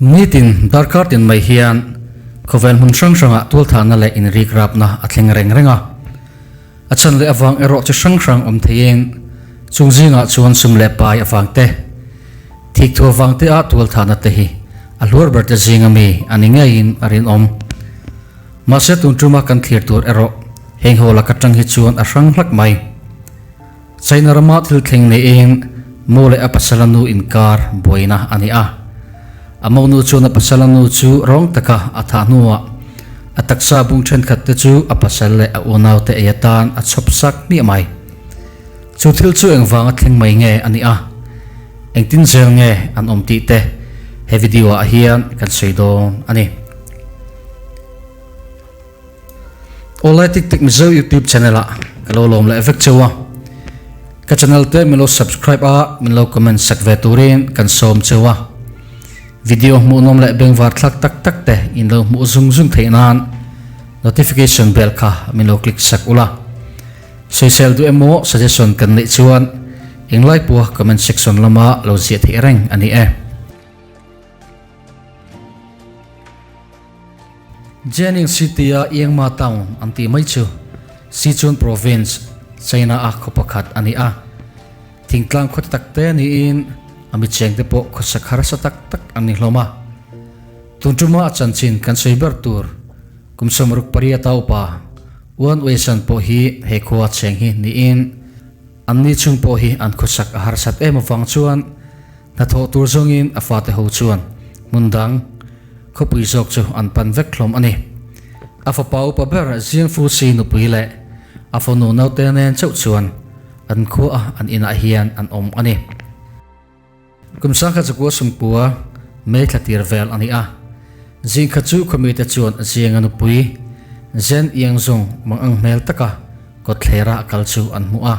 Nitin darkar tin mai hian khawvel hmun hrang hrangah tualthahna leh inrikrapna a thleng reng reng a. A chhan leh avang erawh chi hrang hrang awm theiin chung zingah chuan sum leh pai avang te, thikthu avang te ah tualthahna te hi a hluar ber te zinga mi a ni ngeiin a rinawm. Mahse tun tuma kan thlir tur erawh heng ho lak atang hi chuan a hrang hlak mai. China rama thil thleng neiin mo leh a pasala nu inkar buaina a ni a. A monu chuan a pasala nu chu rawng taka a thah hnuah a taksa bung thenkhat te chu a pasal leh a unaute ei atan a chhawp sak hmiah mai. Chu thil chu engvanga thleng mai nge a nih a, engtin zel nge an awm tih te he video ah hian kan sawi dawn a ni. Awlai Tik Tik Mizo YouTube channel ah ka lo lawm leh vek cheu a, ka channel te min lo subscribe a min lo comment sak ve turin kan sawm cheu a, video hmuhnawm leh bengvar thlak tak tak te in lo hmuh zung zung theih nan notification bell kha min lo click sak ula. Sawisel duh emaw suggestion kan neih chuan englai pawha comment section lama lo ziah theih reng a ni e. Jianing City-a Yangma Town an tih mai chu Sichuan Province, China-a khaw pakhat a ni a. Thingtlang khaw te tak te niin a micheng te pawh khawsak harsa tak tak an ni hlawm a. Tun tuma a chanchin kan sawi ber tur kum 68 a upa Wan Weisan pawh hi he khua cheng hi niin anni chung pawh hi an khawsak a harsat em avang chuan Hnathawh tur zawngin a fate ho chuan hmun dang khawpui zawk chu an pan vek hlawm a ni. A fapa upa ber Jiang Fuxi nupui leh a fanu naute nen chauh chuan an khua an inah hian an awm a ni. Kum sangkhat zakua sumkua May thla tir vel a ni a. Zingkhat chu khawmite chuan Jiang-a nupui Zhen Yangzong mangang hmel taka kawtthlera a kal chu an hmu a.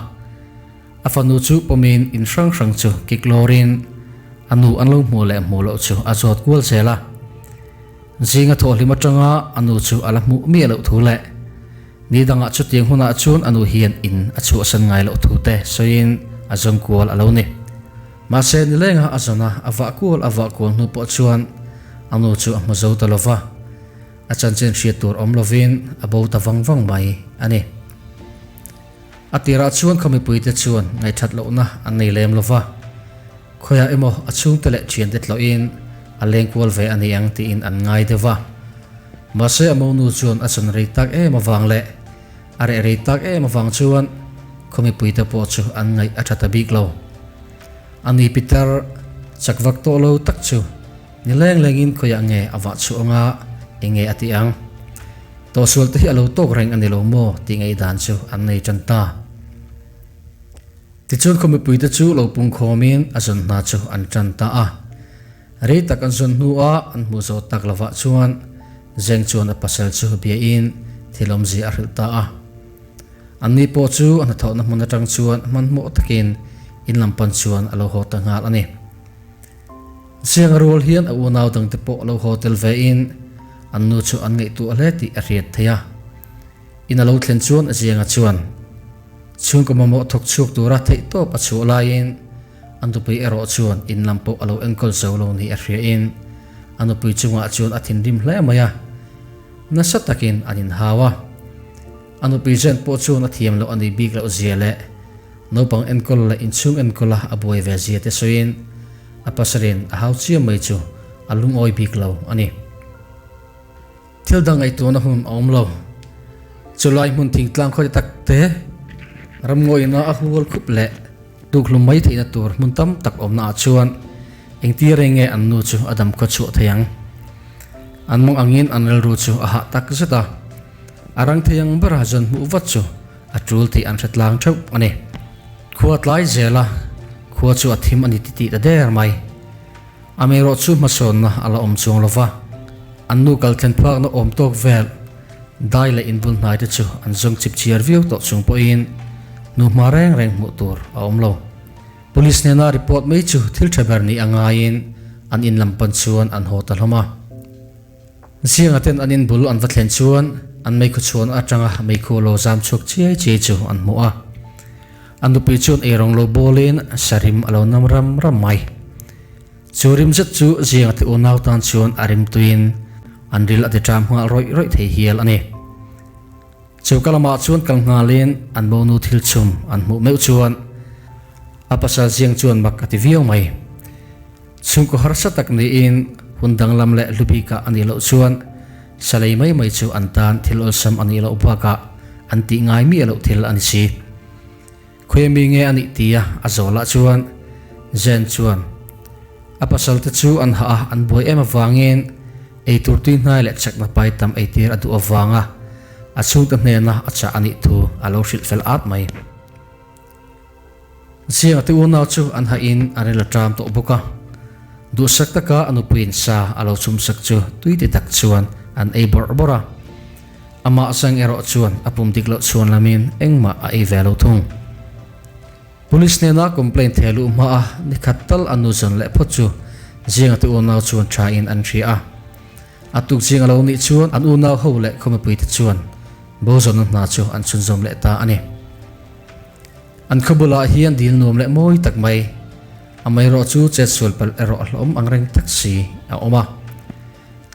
A fanu chu pawmin in hrang hrang chu kik lawrin a nu an lo hmuh leh hmuh loh chu a zawt kual zel a. Zinga thawhhlim atanga a nu chu a la hmuh miah loh thu leh ni dangah chutiang hunah chuan a nu hian in a chhuahsan ngai loh thu te sawiin a zawng kual a lo ni. Mahse nilenga a zawn a, a vah kual a vah kual hnu pawh chuan a nu chu a hmu zo ta lova, a chanchin hriat tur awm lovin a bo ta vang vang mai a ni. A tirah chuan khaw mipuite chuan ngaihthat lohna an nei lem lo va, khawiah emaw a chhungte leh thiante tlawhin a leng kual ve a ni ang tiin an ngai deuh va. Mahse a monu chuan a chan rei tak em avang leh a reh rei tak em avang chuan khaw mipuite pawh chu an ngaih a tha ta bik lo. A ni Peter chak vak tawh lo tak chu ni leng lengin khawiah nge a vah chhuah anga eng nge a tih ang? Tawhsual te hi a lo tawk reng a ni lo maw tih ngaihdan chu an nei tan ta. Tichuan khaw mipuite chu lo pungkhawmin a zawn hna chu an tan ta a. Rei tak an zawn hnuah an hmuh zawh tak lovah chuan Zeng chuan a pasal chu biain thil awmzia a hrilh ta a. Anni pawh chu a hnathawhna hmun atang chuan hmanhmawh takin in lam pan chuan a lo haw ta nghal a ni. Chiang rual hian a unau dangte pawh lo haw tel vein an nu chu an ngaihtuah hle tih a hriat theih a. In a lo thlen chuan Zianga chuan chhungkaw mamawh thawk chhuak tura theihtawp a chhuah laiin a nupui erawh chuan in lam pawh a lo enkawl zo lo ni a hriain a nupui chungah chuan a thinrim hle mai a, nasa takin an inhau a. A nupui zen pawh chuan a thiam loh a nih bik loh zia leh naupang enkawl leh inchhung enkawla a buai ve zia te sawiin a pasalin a hau chiam mai chu a lungawi bik lo a ni. Thil dang ngaihtuahna hun a awm lo. Chulai hmun thingtlang khaw ti tak te ramngawihna a hual khup leh tukhlum mai theihna tur hmun tam tak awmna ah chuan engtir reng nge an nu chu a dam khaw chhuah thei ang? An mawng angin an rilru chu a hah tak zet a. A rang thei ang bera zawn hmuh vat chu a tul tih an hre tlang theuh a ni. Khua tlai zel a, khua chu a thim a ni titih ta der mai. A meirawh chu hmasawnna a la awm chuang lo va, an nu kal thlen phakna awm tawk vel dai leh inbul hnai te chu an zawng chip chiar viau tawh chung pawhin nu hma reng reng hmuh tur a awm lo. Police hnena report mai chu thil tha ber ni a ngaiin an in lam pan chuan an haw ta hlawm a. Zianga ten an in bul an va thlen chuan an meikhu chhuan atanga meikhu lo zam chhuak chiai chiai chu an hmu a. A nupui chuan eirawng lo bawlin sarim a lo nam ram ram mai. Chu rim zet chu Zianga te unau tan chuan a rim tuiin an ril a ti ṭam nghal rawih rawih thei hial a ni. Choka lamah chuan kal nghalin an monu thil chhum an hmuh meuh chuan a pasal Ziang chuan mak a ti viau mai. Chhungkaw harsa tak niin hun danglam leh hlu bikah a nih loh chuan salei mai mai chu an tan thil awlsam a nih loh bakah an tih ngai miah loh thil a ni si. Khawi mi nge a nih tia a zawlah chuan Jen chuan a pasal te chu an hah a, an buai em avangin eitur tui hnai leh chakna pai tam eitir a duh avanga a chhungte hnena a chah a nih thu a lo hrilh fel at mai. Zianga te unau chu an hahin an rel a ṭam tawh bawk a, duhsak taka a nupuiin sa a lo chhumsak chu tui ti tak chuan an ei bawrh bawrh a. Amah zang erawh chuan a pum dik loh chhuan lamin engmah a ei ve lo thung. Police hnena complaint theh luh hma a nikhat tal a nu zawn leh phawt chu Zianga te unau chuan tha in an hria a. A tuk zing a lo nih chuan an unau ho leh khaw mipui te chuan bo zawnna hna chu an chhunzawm leh ta a ni. An khaw bulah hian dil nuam leh mawi tak mai, amaherawh chu chetsual palh erawh a hlawm angreng tak si a awm a.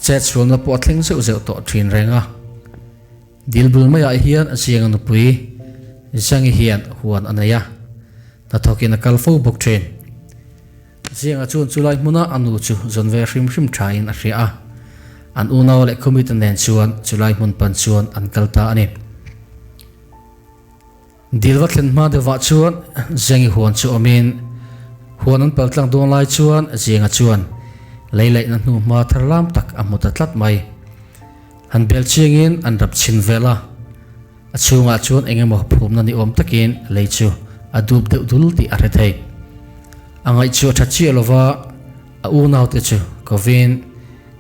Chetsualna pawh a thleng zeuh zeuh tawh thin reng a. Dil bul maiah hian a chiang a nupui Zangi hian huan a nei a, hnathawkin a kal fo bawk thin. Zianga chuan chulai hmuna a nu chu zawn ve hrim hrim thain a hria a, an unau leh khawmite nen chuan chulai hmun pan chuan an kal ta a ni. Dil va thlen hma deuhvah chuan Zengi huan chu awmin huan an pal tlang dawn lai chuan Zenga chuan lei laihna hnu hma thar lam tak a hmu ta tlat mai. Han bel chiangin an rap chhin vel a, a chhungah chuan eng emaw phumna ni awm takin lei chu a dup deuh dul tih a hre thei. A ngaih chu a tha chiah lova, a unaute chu kovin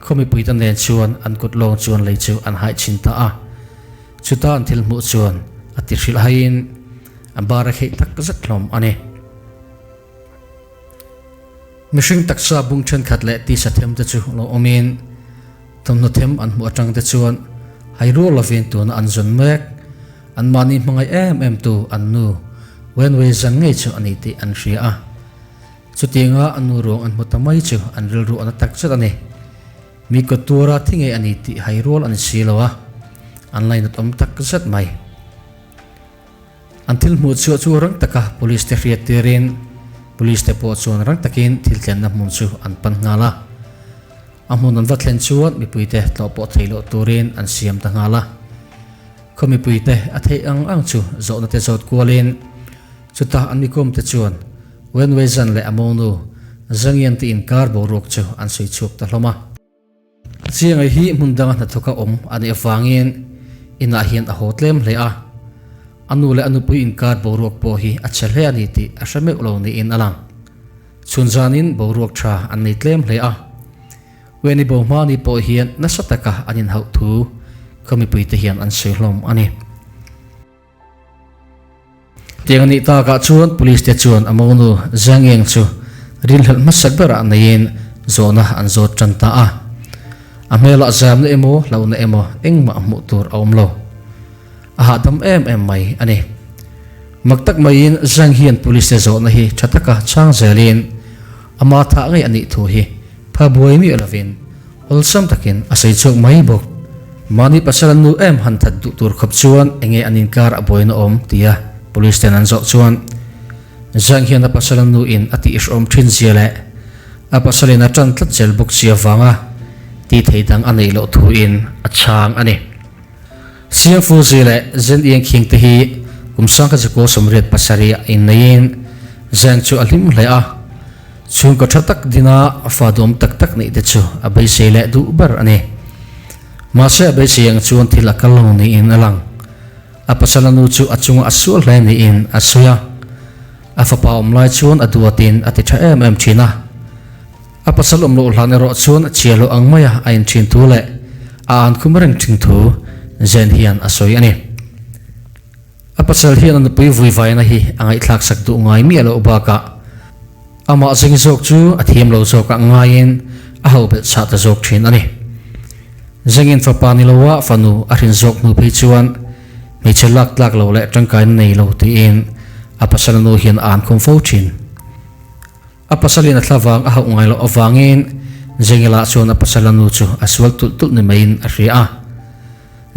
khaw mipuite nen chuan an kut lawng chuan lei chu an haih chhin ta a. Chuta an thil hmuh chuan a ti hrilh haiin a bar a kheih tak zet hlawm a ni. Mihring taksa bung thenkhat leh tisa them te chu lo awmin thawmhnaw them an hmuh atang te chuan hai rual lovin tuna an zawn mek. Anmahni hmangaih em em tu an nu Wenwei zan ngei chu a ni tih an hria a. Chutianga a nu ruang an hmu ta mai chu an rilru a na tak zet a ni. Mi kawt tura thi ngei a ni tih hai rual a ni si lo a, an lainat awm tak zet mai. An thil hmuh chhuah chu rang taka police te hriat tirin police te pawh chuan rang takin thil thlenna hmun chu an pan nghal a. A hmun an va thlen chuan mipuite tlawh pawh thei loh turin an siam ta nghal a. Khaw mipuite a theih ang ang chu zawhna te zawt kualin chutah an mikawm te chuan Wenwei Zan leh a monu Zhang Yan te inkar boruak chu an sawi chhuak ta hlawm a. Chiangai hi hmun danga hnathawka awm a nih avangin inah hian a haw tlem hle a, a nu leh a nupui inkar boruak pawh hi a chhe hle a ni tih a hre meuh lo niin a lang. Chhun zanin boruak tha an nei tlem hle a, Weni bo hma ni pawh hian nasa taka an inhauh thu khaw mipuite hian an sawi hlawm a ni. Tiang a nih takah chuan police te chuan a monu Zhang Ying chu rinhlelh hmasak berah neiin zawhna an zawt tan ta a. A hmelah zamna emaw hlauhna emaw engmah hmuh tur a awm lo. A hahdam em em mai a ni. Mak tak maiin Zhang hian police te zawhna hi tha taka chhang zelin ama thah ngei a nih thu hi pha buai miah lovin Awlsam takin a sawi chhuak mai bawk. Mahni pasal an nu em han that duh tur khawp chuan enge an inkar a buaina awm tia police ten an zawh chuan Zhang hian a pasal an nu in a tihhrehawm thin zia leh a pasal in a tan tlat zel bawk si avanga tih theih dang a neih loh thu in a chhang a ni. Siang Fuzi leh Zhen Yingqing te hi kum sangkha 18 ah inneiin Zhang chu a hlim hle a. Chhungkaw tha tak dina fa duam tak tak nih te chu a beisei leh duh ber a ni. Mahse a beisei ang chuan thil a kal lo niin a lang. A pasal a nu chu a chunga a sual hle niin a sawi a. A fapa awm lai chuan a duatin a ti tha em em thin a. A pasal awm loh hlan erawh chuan a chhia loh ang maia a inthin thu leh a an khum reng thin thu Zen hian a sawi a ni. A pasal hian a nupui vuivaina hi a ngaihthlak sak duh ngai miah loh bakah amah zing zawk chu a thiam lo zawkah ngaiin a ho belh chhah ta zawk thin a ni. Zingin fapa ni loa fanu a hrin zawk hnu phei chuan hmeichhe lak tlak lo leh tangkaina nei lo tiin a pasal nu hian a an khum fo thin. A pasalin a thla vang a hauh ngai loh avangin Zengi lah chuan a pasala nu chu a sual tulh tulh ni maiin a hria a.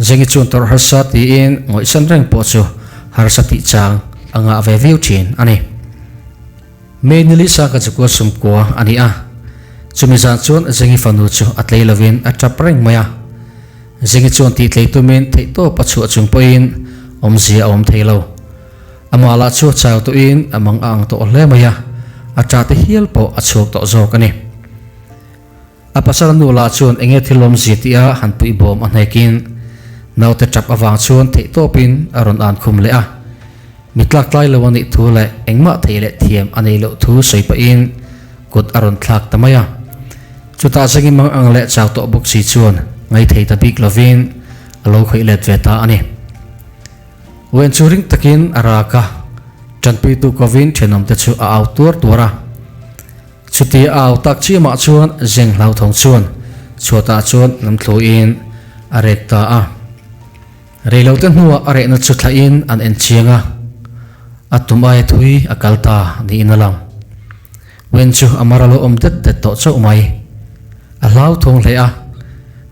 Zengi chuan tawrh harsa tiin ngawihsan reng pawh chu harsa tih chang a ngah ve viau thin a ni. May ni lisa ka chukua sumkua a ni a, chumi zan chuan Zengi fanu chu a tlei lovin a tap reng mai a. Zengi chuan tih tlei tumin theihtawp a chhuah chung pawhin awmzia a awm thei lo. Amah lah chu a chau tawhin a mang a ang tawh hle mai a, a ṭah te hial pawh a chhuak tawh zawk a ni. A pasal nu lah chuan enge thil awmzia tia han puih bawm a hnekin naute ṭap avang chuan theihtawpin a rawn an khum leh a. Mi tlak tlai lo a nih thu leh engmah thei leh thiam a nei loh thu sawi pahin kut a rawn thlak ta mai a. Chutah zengin mang ang leh chau tawh bawk si chuan ngaithei ta bik lovin a lo khawih let ve ta a ni. Wen chu ring takin a rak a, tanpuitu kovin thenawmte chu a au tuar tuar a. Chuti a au tak chiamah chuan Zeng hlauthawng chuan chhuatah chuan lam thluin a rek ta a. Reilote hnuah a rehna chu thlahin an en chiang a, a tum aia thui a kal ta niin a lang. Wen chu a mar a lo awm det det tawh chauh mai. A hlauthawng hle a,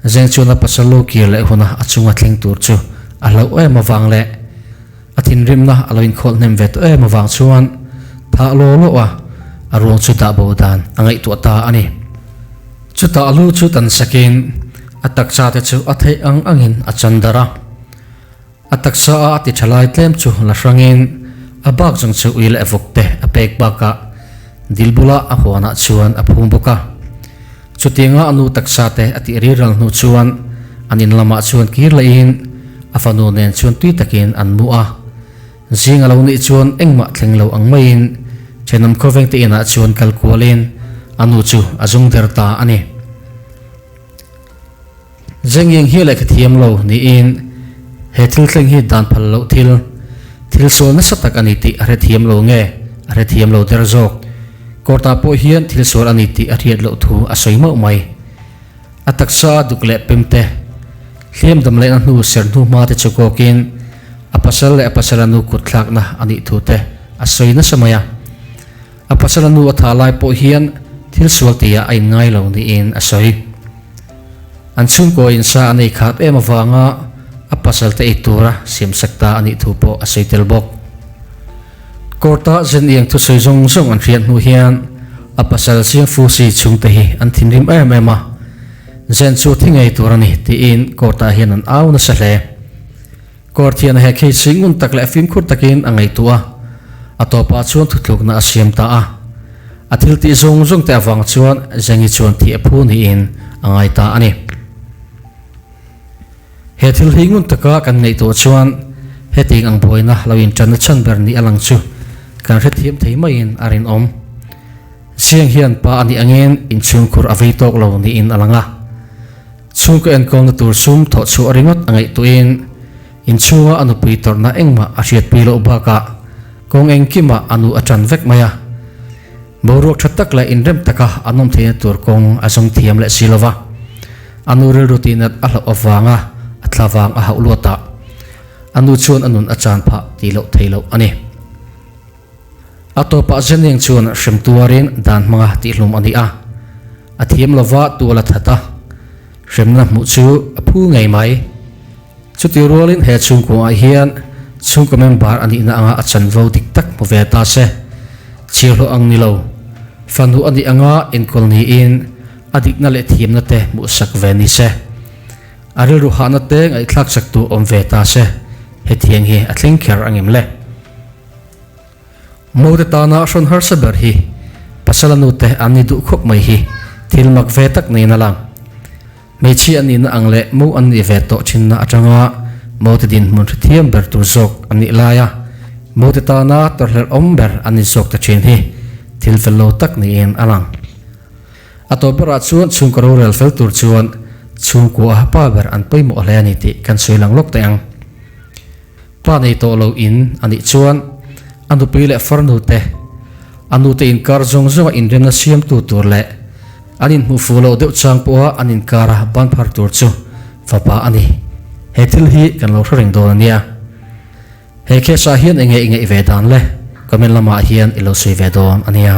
Zeng chuan a pasal lo kir leh huna a chunga thleng tur chu a hlauh em avang leh a thinrimna a lo inkhawlh hnem ve tawh em avang chuan thah law law a, a ruang chu dah bo dan a ngaihtuah ta a ni. Chutah a lu chu tan sakin a taksa te chu a theih ang angin a chan darh a. A taksa a a ti tha lai tlem chu la hrangin a bak zawng chu ui leh vawk te a pek bakah dil bula a huanah chuan a phum bawk a. Chutianga a nu taksa te a tih riral hnu chuan an in lamah chuan kir lehin a fanu nen chuan tui takin an mu a. Zing a lo nih chuan engmah thleng lo ang maiin thenawm khawveng te inah chuan kal kualin a nu chu a zung der ta a ni. Zengyeng hi lehkha thiam lo niin he thil thleng hi dan phal loh thil, thil sual nasa tak a ni tih a hrethiam lo nge a hrethiam lo der zawk. Court-ah pawh hian thil sual a ni tih a hriat loh thu a sawi mauh mai. A taksa a duk leh pem te, hliam dam lehna hnu ser hnu hma te chu kawkin a pasal leh a pasala nu kut thlakna a nih thu te a sawi nasa mai a. A pasala nu a thah lai pawh hian thil sual tihah a inngai lo niin a sawi. An chhungkaw insa a nei khat em avanga a pasal te ei tura siamsak ta a nih thu pawh a sawi tel bawk. Court-a Zeniang thusawi zawng zawng an hriat hnu hian a pasal Chiang Fusi chhungte hi an thinrim em em a, Zen chu thi ngei tur a ni tiin court-ah hian an au nasa hle. Court hian he case hi ngun tak leh fimkhur takin a ngaihtuah a, a tawpah chuan thuthlukna a siam ta a. A thil tih zawng zawng te avang chuan Zengi chuan thih a phu niin a ngai ta a ni. He thil hi ngun taka kan ngaihtuah chuan hetiang ang buaina lo inṭanna chhan ber ni a lang chu kan hrethiam thei maiin a rinawm. Siang hian pa a nih angin inchhungkhur a vei tawk lo niin a lang a. Chhungkaw enkawlna tur sum thawh chhuah ringawt a ngaihtuahin inchhunga a nupui tawrhna engmah a hriatpui loh bakah kawng engkimah a nu a tan vek mai a. Boruak tha tak leh inrem taka an awm theihna tur kawng a zawng thiam leh si lova. A nu rilru tihnat a hlauh avanga a thla vang a hauh luatah a nu chuan a nun a chan phah tih loh theih loh a ni. A tawpah Zeniang chuan hrem tuarin dan hmanga tihhlum a ni a, a thiam lova tual a that a, hremna hmuh chu a phu ngei mai. Chutih rualin he chhungkuangah hian chhungkaw member a nihna anga a chanvo dik tak hmu ve ta se, chhiarhlawh ang ni lo, fanu a nih anga enkawl niin a dikna leh thiamna te hmuhsak ve ni se. A rilru hahna te ngaihthlak sak tu awm ve ta se, hetiang hi a thleng kher angem le? Mote tana hrawn harsa ber hi pasala nute an ni duh khawp mai hi thil mak ve tak niin a lang. Hmeichhia an nihna ang leh mo an nih ve tawh thinna atanga mote dinhmun hrethiam ber tur zawk an nih laia mote tana tawrhhlelh awm ber an ni zawk ta thin hi thil fel lo tak niin a lang. A tawp berah chuan chhungkaw rorel fel tur chuan chhungkua a pa ber an pawimawh hle a ni tih kan sawi lang lawk teh ang. Pa nei tawh lo in a nih chuan a nupui leh farnu te, a nute inkar zawng zawnga inremna siamtu tur leh an inhmuh fuh loh deuh chang pawha an inkara ban phar tur chu fapa a ni. He thil hi kan lo hre reng dawn a nia. He case ah hian enge i ngaih ve dan le? Comment lamah hian i lo sawi ve dawn a nia.